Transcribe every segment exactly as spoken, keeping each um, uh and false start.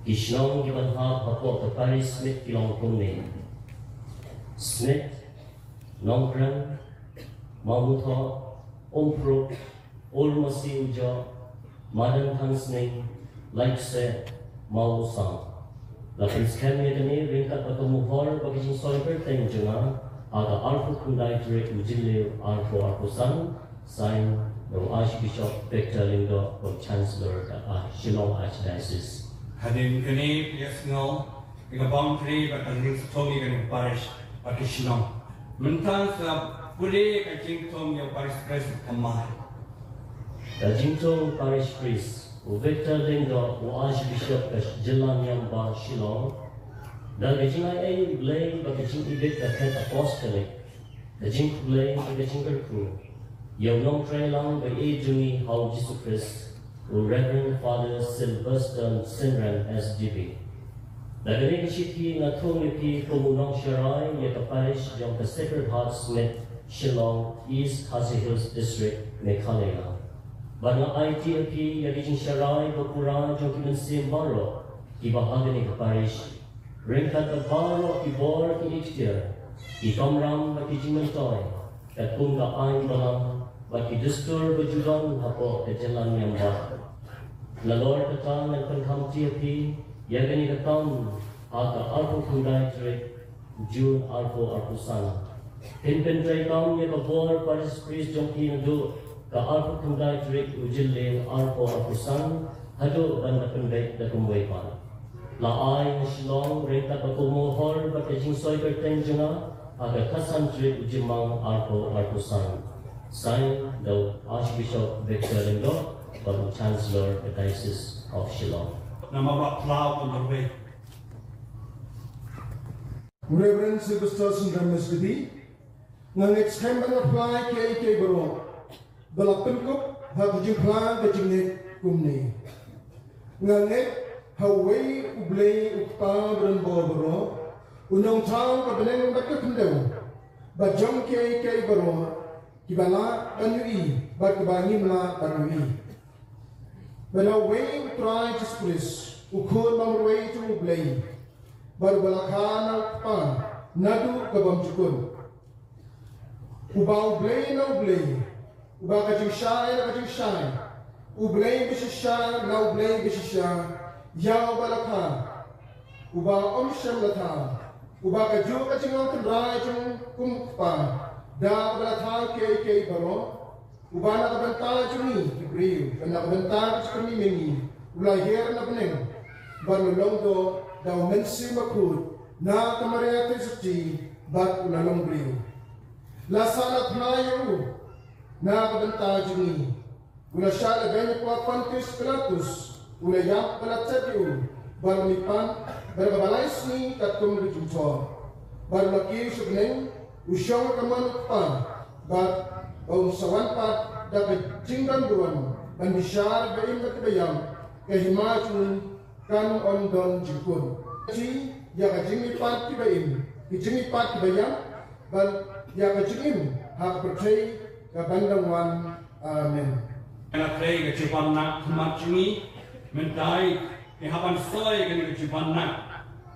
Ki shnong kiban hap hapoh ka Parish Smit ki long kumne: Smit, Nongkrem, Mawmuthoh, Umprup, Old Masi Ujoh, Madan Thangsning, Laitse, Mawsang. La pynskhem ïa kane ryngkat bad ka mohor bad ka jingsoi kyrteng jong nga ha ka arphew khyndai tarik u Jylliew arphew arphew san, sign da u Archbishop Victor Lyngdoh, u Chancellor ka Shillong Archdiocese. Hadien kane phi ïohsngew ïa ka boundary bad ka jingthung ïa kane ka parish bad ka shnong. Mynta sa pule ka jingthung ïa u Parish Priest thymmai. Ka jingthung Parish Priest u Victor Lyngdoh, u Archbishop ka jylla Niambar Shillong. Da ka jingai ei U Blei bad ka jingibit ka Khet Apostolic, ka jingkhublei bad ka jingkyrkhu ïa u nongtrei lang ba ïeit jong ngi ha u Jisu Khrist, u Reverend Father Sylvester Synran S D B. Da kane ka shithi nga thung ïa phi kum u nongsharai ïa ka parish jong ka Sacred Heart Smit, Shillong, East Khasi Hills District, Meghalaya. Bad nga aiti ïa phi ïa ki jingsharai ba pura jong ki mynsiem baroh kiba ha kane ka parish, ryngkat bad baroh ki bor ki ikhtiar, ki kamram bad ki jingmyntoi katkum ka aiñ balang bad ki dustur ba ju don hapoh ka jylla Myanmar. Nalor kata ngan pynkhamti ïa phi ïa kane ka kam ha ka arphew khyndai tarik June arphew arphew san. Phin pyntreikam ïa ka bor Parish Priest jong phi naduh ka arphew khyndai tarik u Jylliew arphew arphew san haduh ban da pynbeit da kumwei pat. La ai na Shillong ryngkat bad ka mohor bad ka jingsoi kyrteng jong nga ha ka khatsan tarik u Jymmang arphew arphew san. Sign da u Archbishop Victor Lyngdoh bad u Chancellor ka Diocese of Shillong. Namar ba phlaw ka marwei. Reverend Sylvester Synran S D B, nga ngeit skhem ba nga phlai kiei kiei baroh ba la pynkup ha ka jingphla ka jingngeit kumne. Nga ngeit ha uwei U Blei U Kpa ba donbor baroh, u nongthaw ka bneng bad ka khyndew, ba jong kiei kiei baroh kiba lah ban ïohi bad kiba ngim lah ban ïohi. Ba na uwei U Trai Jisu Khrist, u Khun ba marwei jong U Blei, bad uba la kha na U Kpa naduh ka bymjukut. Uba U Blei na U Blei, uba ka jingshai na ka jingshai, U Blei bashisha na U Blei bashisha, ïa uba la kha, uba ym shym la thaw, uba kajuh ka jinglong tynrai jong u kum u Kpa, da uba la thaw kiei kiei baroh, uba na ka bynta jong ngi ki briew, bad na ka bynta ka jingkyrmen ngi u la hiar na bneng, bad u la long doh da U Mynsiem Bakhuid na ka Maria Theisotti, bad u la long briew. La sahnarphna ïa u na ka bynta jong ngi. U la shah lehbeiñ ha u Pontius Pilatus, u la ïap bad la tep ïa u, bad u mihpat bad kaba lai sngi katkum ka jingthoh, bad u la kiew sha bneng, u shong ha ka mon U Kpa, bad ba un sa wan pat da ka jingdon burom ban bishar kiba im bad kiba ïap, ka hima jong u kan ym don jingkut. Ïa ka jingmihpat kiba im, ka jingmihpat kiba ïap, bad ïa ka jingim ha ka pyrthei kaban dang wan. Amen. Nga trei ka jubab na khmat jong ngi, mynta ngi hap ban soi kane ka jubab na,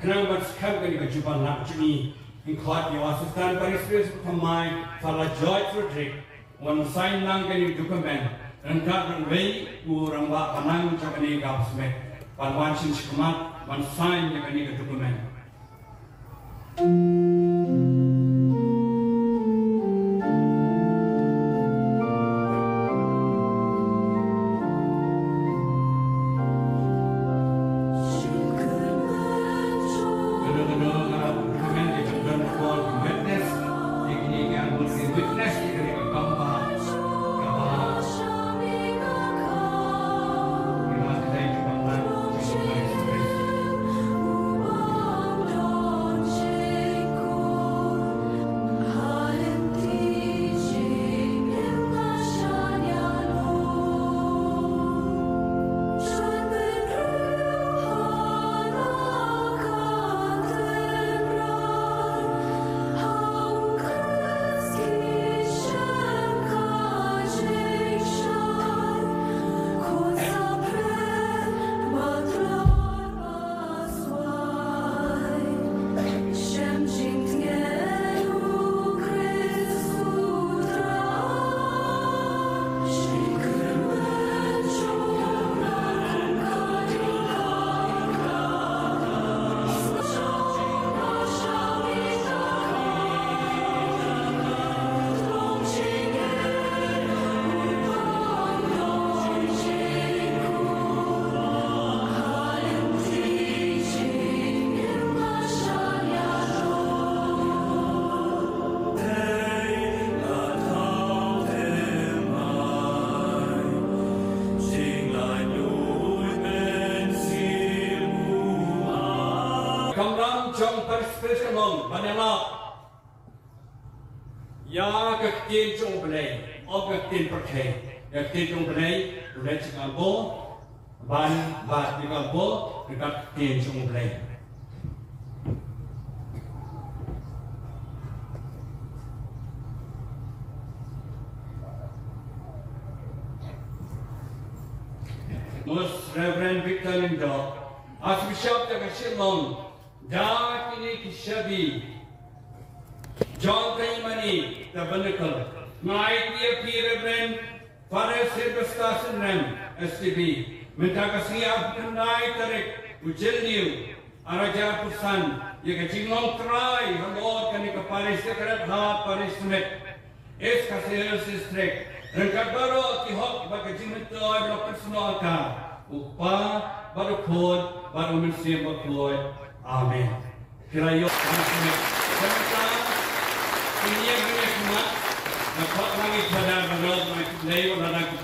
khnang ban skhem kane ka jubab na jong ngi. Ngi khot ïa u Assistant Parish Priest thymmai, Father George Roderick, wan sign lang kane ka document. Ryngkat bad uwei u rangbah ba nang jong kane ka Parish Smit, ban wan sha khmat ban sign ïa kane ka document. Jong parish parish ka long ban ïalap ïa ka ktien jong U Blei, ym ka ktien pyrthei. Ïa ka ktien jong U Blei, U Blei jingkam bor, ban bad jingkam bor, ryngkat ka ktien jong U Blei. Most Reverend Victor Lyngdoh, Archbishop jong ka Shillong, da kine ki shabi jong ka Imani Tabernacle. Nga aiti ïa phi Reverend Father Sylvester Synrem, S T B, mynta ka sngi arphew khyndai tarik u Jylliew, ar hajar arphew san, ïa ka jinglong trai halor kane ka parish, ïa ka Red Heart Parish Smit. East Khasi Hills District. Ryngkat baroh ki hok bad ka jingmyntoi ba la pynsnoh ha ka, U Kpa bad U Khun bad U Mynsiem Bakhuid. Amen. Ki la ïoh ka jingmyntoi. Kane ka jingmyntoi, kine ki jingmyntoi, na khot lang i Father baroh, na ki lei wa la ki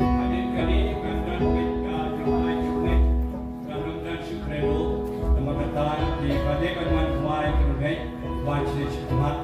Hadien kane, kan don beit ka jingmai jingmai, kan don ka jingkren ruh, namar kata, dei ban dei ban wan jingmai jingmai, wan sha khmat,